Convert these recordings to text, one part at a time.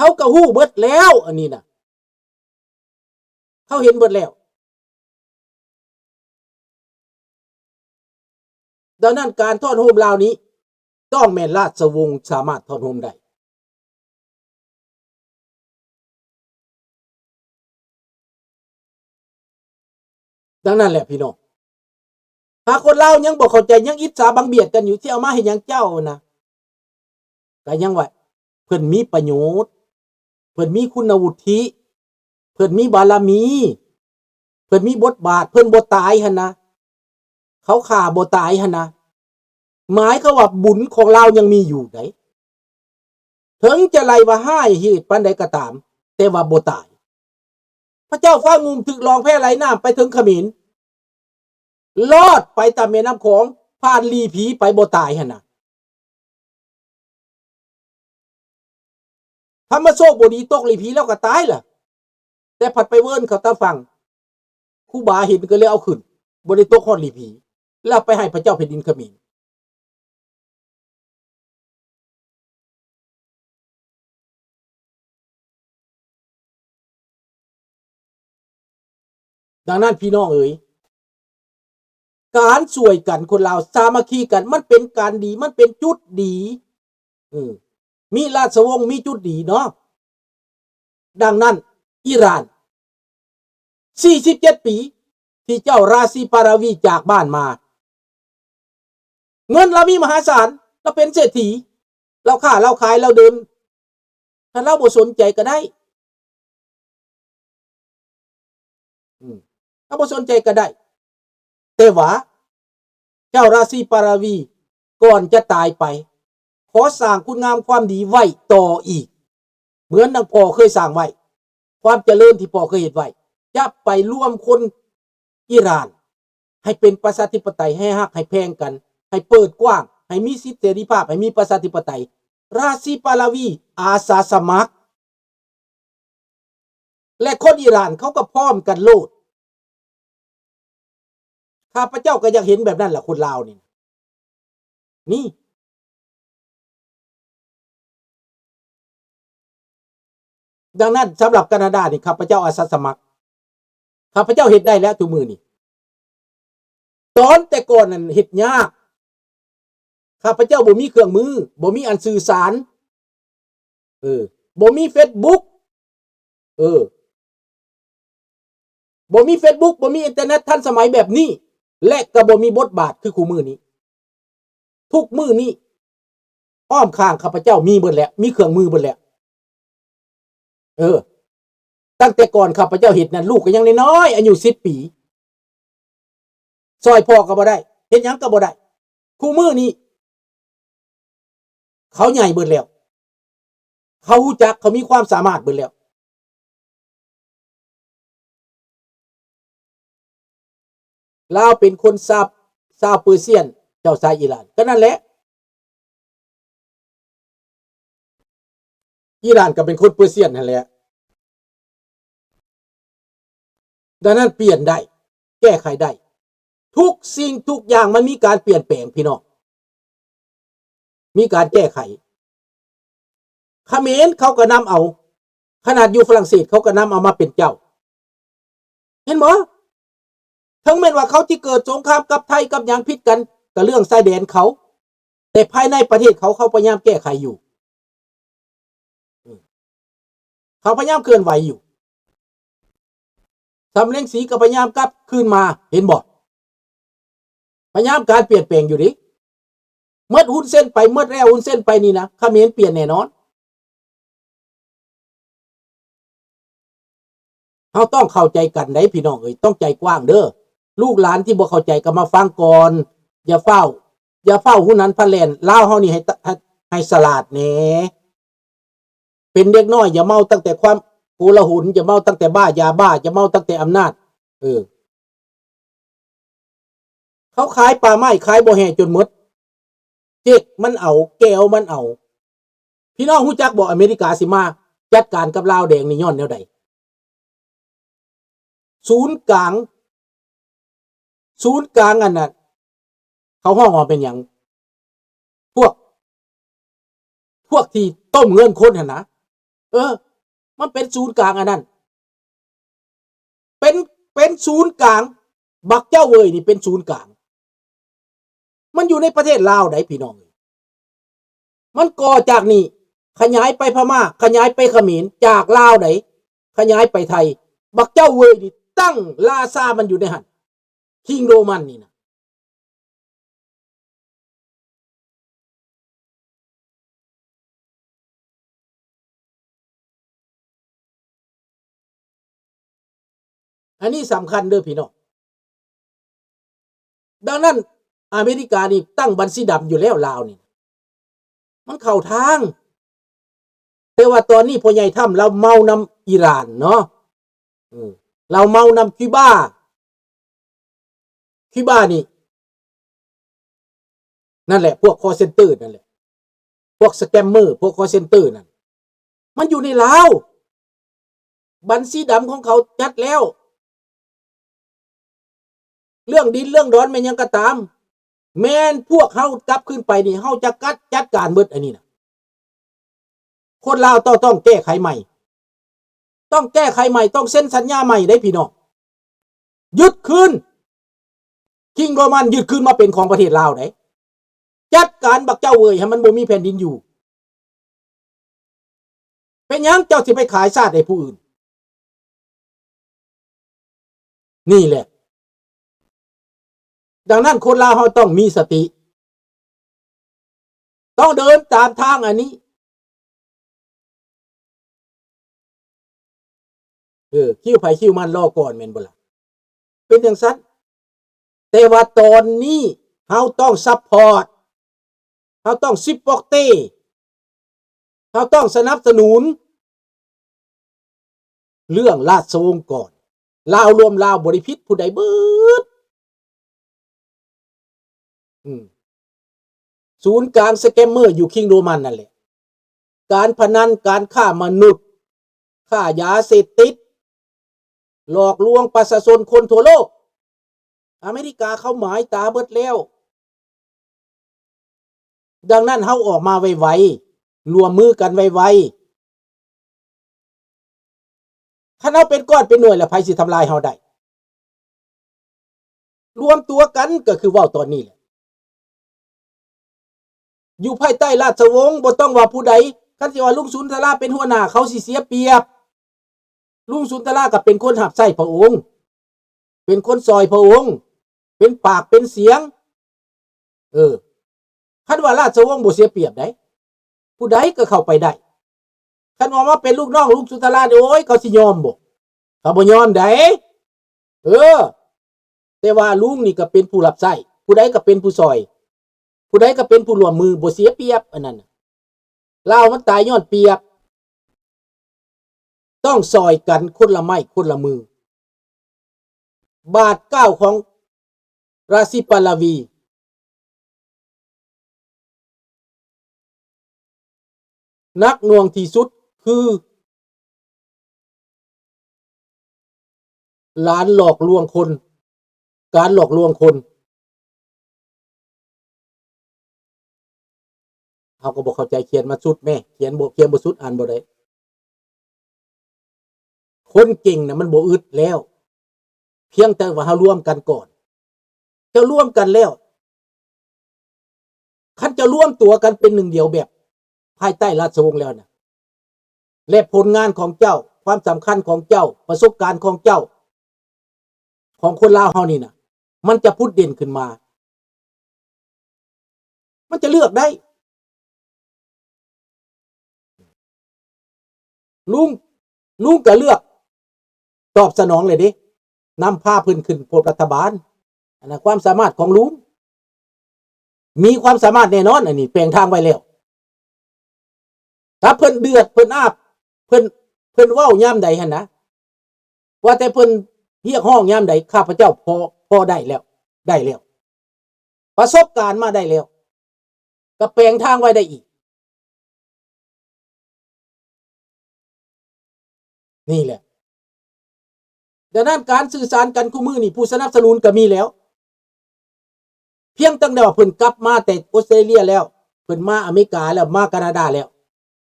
ເຮົາກໍຮູ້ເບິດແລ້ວ ອັນນີ້ນະ ເຮົາເຫັນເບິດແລ້ວ. ດັ່ງນັ້ນ ການຖອນໂຮມລາວນີ້ ຕ້ອງແມ່ນລາຊະວົງສາມາດຖອນໂຮມໄດ້. ດັ່ງນັ້ນແຫຼະພີ່ນ້ອງ ຖ້າຄົນລາວຍັງບໍ່ເຂົ້າໃຈ ຍັງອິດສາບັງບຽດກັນຢູ່ ຊິເອົາມາເຮັດຫຍັງເຈົ້ານະ? ກໍຍັງວ່າເພິ່ນມີປະໂຫຍດ, ເພິ່ນມີຄຸນວຸດທິ, ເພິ່ນມີບາລະມີ, ເພິ່ນມີບົດບາດ, ເພິ່ນບໍ່ຕາຍຫັ້ນນະ, ເຂົາຂ້າບໍ່ຕາຍຫັ້ນນະ, ໝາຍຄວາມວ່າບຸນຂອງລາວຍັງມີຢູ່ໃດ໋. ເຖິງຈະໄລ່ວ່າຮ້າຍເຫດປານໃດກໍຕາມ, ແຕ່ວ່າບໍ່ຕາຍ. ພະເຈົ້າຟ້າງຸ່ມຖືກລ່ອງແພໄຫຼນ້ຳໄປເຖິງຂະເໝນ, ລອດໄປຕາມແມ່ນ້ຳຂອງ, ຜ່ານຫຼີ່ຜີໄປບໍ່ຕາຍຫັ້ນນະ. ທຳມະໂຊກບໍ່ດີຕົກຫຼີ່ຜີແລ້ວກໍຕາຍລະ, ແຕ່ພັດໄປເວີນເຂົາຕາຝັ່ງ, ຄູບາເຫັນກໍເລີຍເອົາຂຶ້ນ, ບໍ່ໄດ້ຕົກຮອດຫຼີ່ຜີ, ແລ້ວໄປໃຫ້ພະເຈົ້າແຜ່ນດິນຂະເໝນ. ດັ່ງນັ້ນພີ່ນ້ອງເອີຍ, ການຊ່ວຍກັນຄົນລາວສາມັກຄີກັນ ມັນເປັນການດີ, ມັນເປັນຈຸດດີ. ເອີ ມີລາຊະວົງ ມີຈຸດດີເນາະ. ດັ່ງນັ້ນ ອີຣານ ສີ່ສິບເຈັດປີ ທີ່ເຈົ້າລາຊີປາລາວີຈາກບ້ານມາ, ເງິນລາວມີມະຫາສານ, ລາວເປັນເສດຖີ, ລາວຄ້າ, ລາວຂາຍ, ລາວເດີນ, ຖ້າລາວບໍ່ສົນໃຈກໍໄດ້. ອືມ ຖ້າບໍ່ສົນໃຈກໍໄດ້, ແຕ່ວ່າເຈົ້າລາຊີປາລາວີ ກ່ອນຈະຕາຍໄປ ຂໍສ້າງຄຸນງາມຄວາມດີໄວ້ຕໍ່ອີກ, ເໝືອນດັ່ງພໍ່ເຄີຍສ້າງໄວ້, ຄວາມຈະເລີນທີ່ພໍ່ເຄີຍເຮັດໄວ້, ຈະໄປລວມຄົນອີຣານໃຫ້ເປັນປະຊາທິປະໄຕ, ໃຫ້ຮັກໃຫ້ແພງກັນ, ໃຫ້ເປີດກວ້າງ, ໃຫ້ມີສິດເສລີພາບ, ໃຫ້ມີປະຊາທິປະໄຕ. ລາຊີປາລາວີອາສາສະໝັກ ແລະ ຄົນອີຣານເຂົາກໍພ້ອມກັນໂລດ. ຂ້າພະເຈົ້າກໍຢາກເຫັນແບບນັ້ນລະ ຄົນລາວນີ້ ນີ້. ດັ່ງນັ້ນ ສຳລັບການາດານີ້ ຂ້າພະເຈົ້າອາສາສະໝັກ, ຂ້າພະເຈົ້າເຮັດໄດ້ແລ້ວທຸກມື້ນີ້. ຕອນແຕ່ກ່ອນນັ້ນເຮັດຍາກ, ຂ້າພະເຈົ້າບໍ່ມີເຄື່ອງມື, ບໍ່ມີອັນສື່ສານ, ເອີ ບໍ່ມີເຟສບຸກ, ເອີ ບໍ່ມີເຟສບຸກ, ບໍ່ມີອິນເຕີເນັດທັນສະໄໝແບບນີ້ ແລະ ກໍບໍ່ມີບົດບາດຄືຄູ່ມື້ນີ້. ທຸກມື້ນີ້ ອ້ອມຂ້າງຂ້າພະເຈົ້າມີເບິດແລ້ວ, ມີເຄື່ອງມືເບິດແລ້ວ. ເອີ ຕັ້ງແຕ່ກ່ອນຂ້າພະເຈົ້າເຮັດນັ້ນ ລູກກໍຍັງນ້ອຍໆ ອາຍຸສິບປີ, ຊ່ອຍພໍ່ກໍບໍ່ໄດ້, ເຮັດຫຍັງກໍບໍ່ໄດ້. ຄູ່ມື້ນີ້ ເຂົາໃຫຍ່ເບິດແລ້ວ, ເຂົາຮູ້ຈັກ, ເຂົາມີຄວາມສາມາດເບິດແລ້ວ. ລາວເປັນຄົນຊາວ, ຊາວເປີເຊຍນ ເຈົ້າຊາຍອີຣານ. ກໍນັ້ນແຫຼະ, ອີຣານກໍເປັນຄົນເປີເຊຍນຫັ້ນແຫຼະ. ດັ່ງນັ້ນ ປ່ຽນໄດ້, ແກ້ໄຂໄດ້. ທຸກສິ່ງທຸກຢ່າງມັນມີການປ່ຽນແປງ, ພີ່ນ້ອງ. ມີການແກ້ໄຂ. ຂະເໝນເຂົາກໍນຳເອົາ, ຂະໜາດຢູ່ຝຣັ່ງເສດເຂົາກໍນຳເອົາມາເປັນເຈົ້າ. ເຫັນບໍ່? ເຖິງແມ່ນວ່າເຂົາຊິເກີດສົງຄາມກັບໄທກັບຫຍັງຜິດກັນ, ກໍເລື່ອງຊາຍແດນເຂົາ, ແຕ່ພາຍໃນປະເທດເຂົາ, ເຂົາພະຍາຍາມແກ້ໄຂຢູ່. ເຂົາພະຍາຍາມເຄື່ອນໄຫວຢູ່. ສຳເລັງສີກໍພະຍາຍາມກັບຄືນມາ, ເຫັນບໍ່? ພະຍາຍາມການປ່ຽນແປງຢູ່ເດ້. ໝົດຮຸນເຊັນໄປ, ໝົດແລ້ວຮຸນເຊັນໄປນີ້ນະ, ຂະເໝນປ່ຽນແນ່ນອນ. ເຮົາຕ້ອງເຂົ້າໃຈກັນເດ້ ພີ່ນ້ອງເອີຍ, ຕ້ອງໃຈກວ້າງເດີ. ລູກຫຼານທີ່ບໍ່ເຂົ້າໃຈກໍມາຟັງກ່ອນ, ຢ່າຟ້າວ, ຢ່າຟ້າວຫູໜັນພະແລ່ນ. ລາວເຮົານີ້ໃຫ້, ໃຫ້, ໃຫ້ສະຫຼາດແດ່. ເປັນເດັກນ້ອຍຢ່າເມົາຕັ້ງແຕ່ຄວາມໂກລາຫົນ, ຢ່າເມົາຕັ້ງແຕ່ບ້າຢາບ້າ, ຢ່າເມົາຕັ້ງແຕ່ອຳນາດ. ເອີ ເຂົາຂາຍປ່າໄມ້, ຂາຍບໍ່ແຮ່ຈົນໝົດ, ເຈັກມັນເອົາ, ແກວມັນເອົາ. ພີ່ນ້ອງຮູ້ຈັກບໍ່ ອາເມລິກາຊິມາຈັດການກັບລາວແດງນີ້ຍ້ອນແນວໃດ? ສູນກາງ, ສູນກາງອັນນັ້ນ ເຂົາຮ້ອງວ່າເປັນຫຍັງ? ພວກ, ພວກທີ່ຕົ້ມເງິນຄົນຫັ້ນນະ. ເອີ ມັນເປັນສູນກາງອັນນັ້ນ ເປັນ ເປັນສູນກາງ ບັກເຈົ້າເວີຍນີ້ເປັນສູນກາງ ມັນຢູ່ໃນປະເທດລາວໃດ໋ພີ່ນ້ອງເອີຍ. ມັນກໍ່ຈາກນີ້ຂະຫຍາຍໄປພະມ້າ ຂະຫຍາຍໄປຂະເໝນ ຈາກລາວໃດ໋ ຂະຫຍາຍໄປໄທ. ບັກເຈົ້າເວີຍນີ້ຕັ້ງລາຊາມັນຢູ່ໃນຫັ້ນ ຄິງໂຣມັນນີ້ນະ. ອັນນີ້ສຳຄັນເດີພີ່ນ້ອງ. ດັ່ງນັ້ນ ອາເມລິການີ້ຕັ້ງບັນຊີດຳຢູ່ແລ້ວ ລາວນີ້ ມັນເຂົ້າທາງ. ແຕ່ວ່າຕອນນີ້ພໍ່ໃຫຍ່ທຳລາວເມົານຳອີຣານເນາະ ເອີ ລາວເມົານຳຄິວບາ. ຄິວບານີ້ ນັ້ນແຫຼະ ພວກຄໍເຊັນເຕີນັ້ນແຫຼະ ພວກສະແກມເມີ ພວກຄໍເຊັນເຕີນັ້ນ ມັນຢູ່ໃນລາວ. ບັນຊີດຳຂອງເຂົາຈັດແລ້ວ. ເລື່ອງດິນເລື່ອງດອນແມ່ນຫຍັງກໍຕາມ ແມ່ນພວກເຮົາກັບຄືນໄປນີ້ ເຮົາຈະກັດຈັດການເບິດອັນນີ້ນະ. ຄົນລາວຕ້ອງ ຕ້ອງແກ້ໄຂໃໝ່ ຕ້ອງແກ້ໄຂໃໝ່ ຕ້ອງເຊັນສັນຍາໃໝ່ເດ້ພີ່ນ້ອງ. ຍຶດຄືນ ຄິງໂຣມັນຍຶດຄືນມາເປັນຂອງປະເທດລາວເດ້. ຈັດການບັກເຈົ້າເວີຍໃຫ້ມັນບໍ່ມີແຜ່ນດິນຢູ່. ເປັນຫຍັງເຈົ້າຊິໄປຂາຍຊາດໃຫ້ຜູ້ອື່ນ? ນີ້ແຫຼະ. ດັ່ງນັ້ນຄົນລາວເຮົາຕ້ອງມີສະຕິ ຕ້ອງເດີນຕາມທາງອັນນີ້. ເອີ ຄິວໃຜຄິວມັນລໍກ່ອນແມ່ນບໍ່ລະ? ເປັນຈັ່ງຊັ້ນ. ແຕ່ວ່າຕອນນີ້ເຮົາຕ້ອງຊັບພອດ ເຮົາຕ້ອງຊິບປອກເຕ ເຮົາຕ້ອງສະໜັບສະໜູນເລື່ອງລາຊະວົງກ່ອນ. ລາວລວມລາວບໍລິພິດຜູ້ໃດເບີດ. ອືມ ສູນກາງສະແກມເມີຢູ່ຄິງໂຣມັນນັ້ນແຫຼະ. ການພະນັນ, ການຄ້າມະນຸດ, ຄ້າຢາເສບຕິດ, ຫຼອກລວງປະຊາຊົນຄົນທົ່ວໂລກ. ອາເມລິກາເຂົາໝາຍຕາເບິດແລ້ວ. ດັ່ງນັ້ນເຮົາອອກມາໄວໆ, ຮ່ວມມືກັນໄວໆ. ຄັນເຮົາເປັນກ້ອນເປັນໜ່ວຍແລ້ວ ໃຜຊິທຳລາຍເຮົາໄດ້? ລວມຕົວກັນ ກໍຄືເວົ້າຕອນນີ້ແຫຼະ. ຢູ່ພາຍໃຕ້ລາຊະວົງ ບໍ່ຕ້ອງວ່າຜູ້ໃດ, ຄັນຊິວ່າລຸງສຸນທະລາເປັນຫົວໜ້າ ເຂົາຊິເສຍປຽບ. ລຸງສຸນທະລາກໍເປັນຄົນຮັບໃຊ້ພະອົງ, ເປັນຄົນຊ່ອຍພະອົງ, ເປັນປາກເປັນສຽງ. ເອີ ຄັນວ່າລາຊະວົງບໍ່ເສຍປຽບໃດ໋, ຜູ້ໃດກໍເຂົ້າໄປໄດ້. ຄັນວ່າມາເປັນລູກນ້ອງລຸງສຸນທະລານີ້ ໂອ້ຍ ເຂົາຊິຍອມບໍ່? ເຂົາບໍ່ຍອມໃດ໋. ເອີ ແຕ່ວ່າລຸງນີ້ກໍເປັນຜູ້ຮັບໃຊ້, ຜູ້ໃດກໍເປັນຜູ້ຊ່ອຍ, ຜູ້ໃດກໍເປັນຜູ້ຮ່ວມມື, ບໍ່ເສຍປຽບອັນນັ້ນ. ລາວມັນຕາຍຍ້ອນປຽບ. ຕ້ອງຊ່ອຍກັນຄົນລະໄມ້ຄົນລະມື. ບາດກ້າວຂອງລາຊິປາລາວີ ໜັກໜ່ວງທີ່ສຸດຄື ຫຼານຫຼອກລວງຄົນ, ການຫຼອກລວງຄົນ. ເຮົາກໍບໍ່ເຂົ້າໃຈ, ຂຽນມາສຸດແມ້, ຂຽນບໍ່, ຂຽນບໍ່ສຸດ, ອ່ານບໍ່ໄດ້. ຄົນເກັ່ງນະ ມັນບໍ່ອຶດແລ້ວ, ພຽງແຕ່ວ່າເຮົາລວມກັນກ່ອນ. ເຈົ້າລວມກັນແລ້ວ, ຄັນເຈົ້າລວມຕົວກັນເປັນໜຶ່ງດຽວແບບພາຍໃຕ້ລາຊະວົງແລ້ວນະ ແລະ ຜົນງານຂອງເຈົ້າ, ຄວາມສຳຄັນຂອງເຈົ້າ, ປະສົບການຂອງເຈົ້າ, ຂອງຄົນລາວເຮົານີ້ນະ ມັນຈະພຸດເດັ່ນຂຶ້ນມາ. ມັນຈະເລືອກໄດ້. ລຸງ, ລຸງກໍເລືອກຕອບສະໜອງເລີຍເດ້, ນຳພາເພິ່ນຂຶ້ນພົບລັດຖະບານ. ອັນນັ້ນຄວາມສາມາດຂອງລຸງ, ມີຄວາມສາມາດແນ່ນອນ, ອັນນີ້ແປງທາງໄວ້ແລ້ວ. ຖ້າເພິ່ນເດືອດ, ເພິ່ນອາບ, ເພິ່ນ, ເພິ່ນເວົ້າຍາມໃດຫັ້ນນະ, ວ່າແຕ່ເພິ່ນຮຽກຮ້ອງຍາມໃດ, ຂ້າພະເຈົ້າພໍ, ພໍໄດ້ແລ້ວ, ໄດ້ແລ້ວ. ປະສົບການມາໄດ້ແລ້ວ, ກໍແປງທາງໄວ້ໄດ້ອີກ. ນີ້ແຫຼະ. ດັ່ງນັ້ນການສື່ສານກັນຄູ່ມື້ນີ້ ຜູ້ສະໜັບສະໜູນກໍມີແລ້ວ. ພຽງແຕ່ວ່າເພິ່ນກັບມາແຕ່ອົດສະຕຣາເລຍແລ້ວ, ເພິ່ນມາອາເມລິກາແລ້ວ, ມາການາດາແລ້ວ,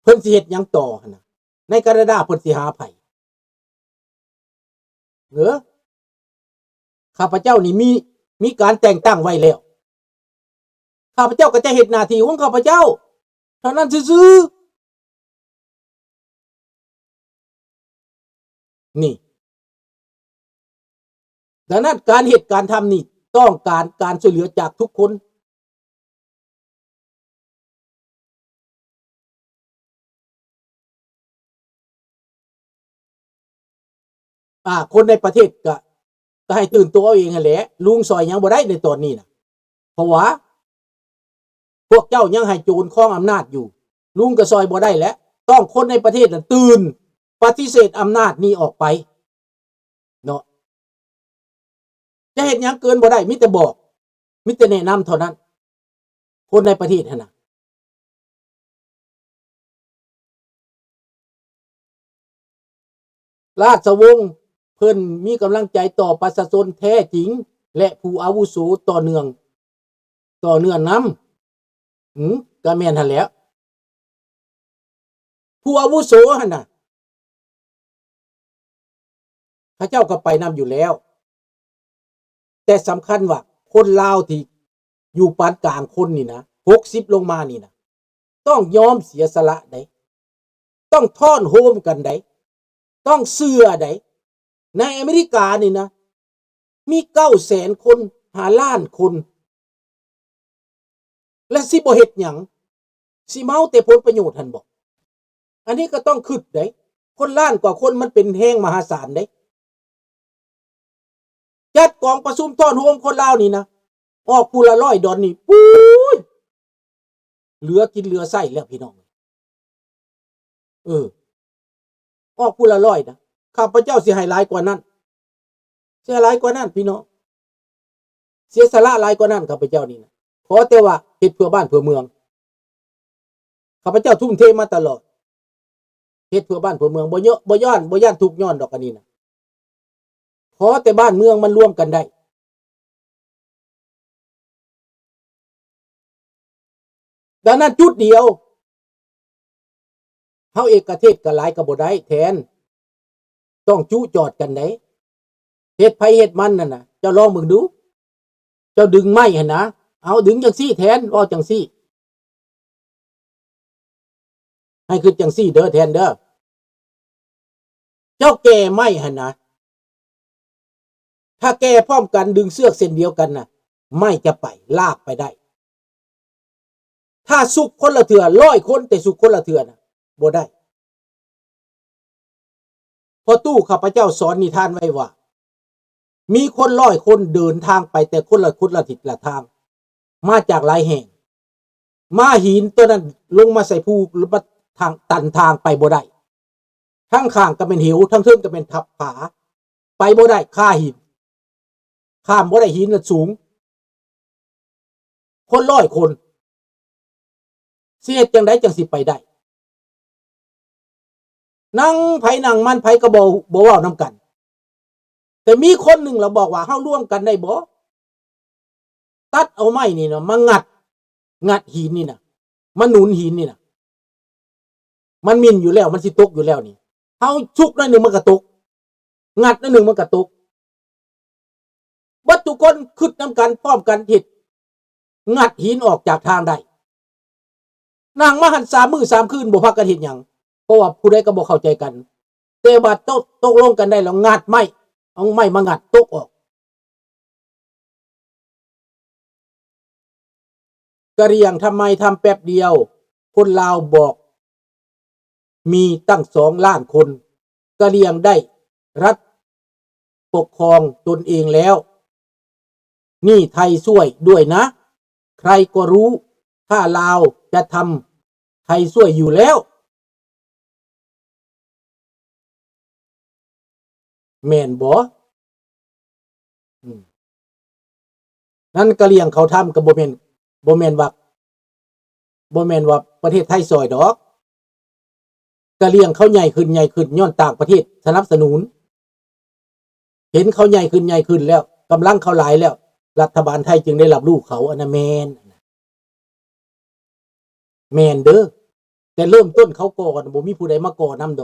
ເພິ່ນຊິເຮັດຫຍັງຕໍ່ຫັ້ນນະ? ໃນການາດາເພິ່ນຊິຫາໃຜ? ເອີ ຂ້າພະເຈົ້ານີ້ມີ ມີການແຕ່ງຕັ້ງໄວ້ແລ້ວ ຂ້າພະເຈົ້າກໍຈະເຮັດໜ້າທີ່ຂອງຂ້າພະເຈົ້າເທົ່ານັ້ນຊື່ໆ. ນີ້ ດັ່ງນັ້ນການເຮັດການທຳນີ້ຕ້ອງການການຊ່ວຍເຫຼືອຈາກທຸກຄົນ. ອາ ຄົນໃນປະເທດກະ ກະໃຫ້ຕື່ນໂຕເອົາເອງຫັ້ນແຫຼະ ລຸງຊ່ອຍຫຍັງບໍ່ໄດ້ໃນຕອນນີ້ນະ ເພາະວ່າພວກເຈົ້າຍັງໃຫ້ໂຈນຄອງອຳນາດຢູ່ ລຸງກໍຊ່ອຍບໍ່ໄດ້ແຫຼະ ຕ້ອງຄົນໃນປະເທດນັ້ນຕື່ນ ປະຕິເສດອຳນາດນີ້ອອກໄປເນາະ. ຈະເຮັດຫຍັງເກີນບໍ່ໄດ້ ມີແຕ່ບອກ ມີແຕ່ແນະນຳເທົ່ານັ້ນ ຄົນໃນປະເທດຫັ້ນນະ. ລາຊະວົງເພິ່ນມີກຳລັງໃຈຕໍ່ປະຊາຊົນແທ້ຈິງ ແລະ ຜູ້ອາວຸໂສຕໍ່ເນື່ອງ ຕໍ່ເນື່ອງນຳ. ອືມ ກໍແມ່ນຫັ້ນແຫຼະ ຜູ້ອາວຸໂສຫັ້ນນະ ເຂົາເຈົ້າກໍໄປນຳຢູ່ແລ້ວ ແຕ່ສຳຄັນວ່າຄົນລາວທີ່ຢູ່ປານກາງຄົນນີ້ນະ ຫົກສິບລົງມານີ້ນະ ຕ້ອງຍອມເສຍສະຫຼະໃດ໋ ຕ້ອງທ້ອນໂຮມກັນໃດ໋ ຕ້ອງເຊື່ອໃດ໋. ໃນອາເມລິການີ້ນະ ມີເກົ້າແສນຄົນ ຫ້າລ້ານຄົນ ແລະ ຊິບໍ່ເຮັດຫຍັງ? ຊິເມົາແຕ່ຜົນປະໂຫຍດຫັ້ນບໍ? ອັນນີ້ກໍຕ້ອງຄິດເດ້ ຄົນລ້ານກວ່າຄົນ ມັນເປັນແຮງມະຫາສານເດ້. ຈັດກອງປະຊຸມທ້ອນໂຮມຄົນລາວນີ້ນະ ອອກຜູ້ລະຮ້ອຍດອນນີ້ ປຸ້ຍ ເຫຼືອກິນເຫຼືອໃຊ້ແລ້ວພີ່ນ້ອງ. ເອີ ອອກຜູ້ລະຮ້ອຍນະ ຂ້າພະເຈົ້າຊິໃຫ້ຫຼາຍກວ່ານັ້ນ ເສຍຫຼາຍກວ່ານັ້ນພີ່ນ້ອງ ເສຍສະຫຼະຫຼາຍກວ່ານັ້ນ ຂ້າພະເຈົ້ານີ້ນະ. ຂໍແຕ່ວ່າເຮັດເພື່ອບ້ານເພື່ອເມືອງ ຂ້າພະເຈົ້າທຸ່ມເທມາຕະຫຼອດ ເຮັດເພື່ອບ້ານເພື່ອເມືອງ ບໍ່ເຍາະ ບໍ່ຢ້ານ ບໍ່ຢ້ານທຸກຍ້ອນດອກ ອັນນີ້ນະ. ຂໍແຕ່ບ້ານເມືອງມັນລວມກັນໄດ້. ດັ່ງນັ້ນຈຸດດຽວ ເຮົາເອກະເທດກັນຫຼາຍກໍບໍ່ໄດ້ແທນ ຕ້ອງຈຸຈອດກັນເດ້ ເຮັດໃຜເຮັດມັນນັ້ນນະ. ເຈົ້າລອງເບິ່ງດູ ເຈົ້າດຶງໄມ້ຫັ້ນນະ ເອົາດຶງຈັ່ງຊີ້ແທນ ເວົ້າຈັ່ງຊີ້ ໃຫ້ຄິດຈັ່ງຊີ້ເດີແທນເດີ ເຈົ້າແກ່ໄມ້ຫັ້ນນະ ຖ້າແກ່ພ້ອມກັນ ດຶງເຊືອກເສັ້ນດຽວກັນນະ ໄມ້ຈະໄປ ລາກໄປໄດ້. ຖ້າສຸກຄົນລະເທື່ອ ຮ້ອຍຄົນ ແຕ່ສຸກຄົນລະເທື່ອນະ ບໍ່ໄດ້. ພໍ່ຕູ້ຂ້າພະເຈົ້າສອນນິທານໄວ້ວ່າ ມີຄົນຮ້ອຍຄົນເດີນທາງໄປແຕ່ຄົນລະ ຄົນລະທິດລະທາງ ມາຈາກຫຼາຍແຫ່ງ ມ້າຫີນຕົວນັ້ນລົງມາໃສ່ພູ ມາທາງ ຕັນທາງໄປບໍ່ໄດ້. ທາງຂ້າງກໍແມ່ນເຫວ ທາງເທິງກໍແມ່ນທັບຜາ ໄປບໍ່ໄດ້ ຄາຫີນ ຂ້າມບໍ່ໄດ້ ຫີນນັ້ນສູງ. ຄົນຮ້ອຍຄົນ ຊິເຮັດຈັ່ງໃດຈັ່ງຊິໄປໄດ້? ນັ່ງໃຜນັ່ງມັນ ໃຜກໍບໍ່ ບໍ່ເວົ້ານຳກັນ. ແຕ່ມີຄົນໜຶ່ງລະບອກວ່າ ເຮົາລວມກັນໄດ້ບໍ່? ຕັດເອົາໄມ້ນີ້ນະມາງັດ ງັດຫີນນີ້ນະ ມາໜູນຫີນນີ້ນະ ມັນມິ່ນຢູ່ແລ້ວ ມັນຊິຕົກຢູ່ແລ້ວນີ້ ເຮົາຊຸກໜ້ອຍໜຶ່ງມັນກໍຕົກ ງັດໜ້ອຍໜຶ່ງມັນກໍຕົກ. ເບິດທຸກຄົນຄິດນຳກັນ ພ້ອມກັນເຮັດ ງັດຫີນອອກຈາກທາງໄດ້. ນັ່ງມາຫັ້ນສາມມື້ສາມຄືນ ບໍ່ພາກັນເຮັດຫຍັງ ເພາະວ່າຜູ້ໃດກໍບໍ່ເຂົ້າໃຈກັນ. ແຕ່ວ່າຕົກ ຕົກລົງກັນໄດ້ແລ້ວ ງັດໄມ້ ເອົາໄມ້ມາງັດຕົກອອກ. ກະຫຼ່ຽງທຳໄມທຳແປັບດຽວ ຄົນລາວບອກມີຕັ້ງສອງລ້ານຄົນ ກະຫຼ່ຽງໄດ້ລັດປົກຄອງຕົນເອງແລ້ວ ນີ້ໄທຊ່ວຍດ້ວຍນະ ໃຄກໍຮູ້ ຖ້າລາວຈະທຳ ໄທຊ່ວຍຢູ່ແລ້ວ. ແມ່ນບໍ່? ອືມ ນັ້ນກະຫຼ່ຽງເຂົາທຳກໍບໍ່ແມ່ນ ບໍ່ແມ່ນວ່າ ບໍ່ແມ່ນວ່າປະເທດໄທຊ່ອຍດອກ. ກະຫຼ່ຽງເຂົາໃຫຍ່ຂຶ້ນ ໃຫຍ່ຂຶ້ນ ຍ້ອນຕ່າງປະເທດສະໜັບສະໜູນ. ເຫັນເຂົາໃຫຍ່ຂຶ້ນ ໃຫຍ່ຂຶ້ນແລ້ວ ກຳລັງເຂົາຫຼາຍແລ້ວ ລັດຖະບານໄທຈຶ່ງໄດ້ຮັບຮູ້ເຂົາ ອັນນັ້ນແມ່ນ ແມ່ນເດີ. ແຕ່ເລີ່ມຕົ້ນເຂົາກໍ່ນະ ບໍ່ມີຜູ້ໃດມາກໍ່ນຳດ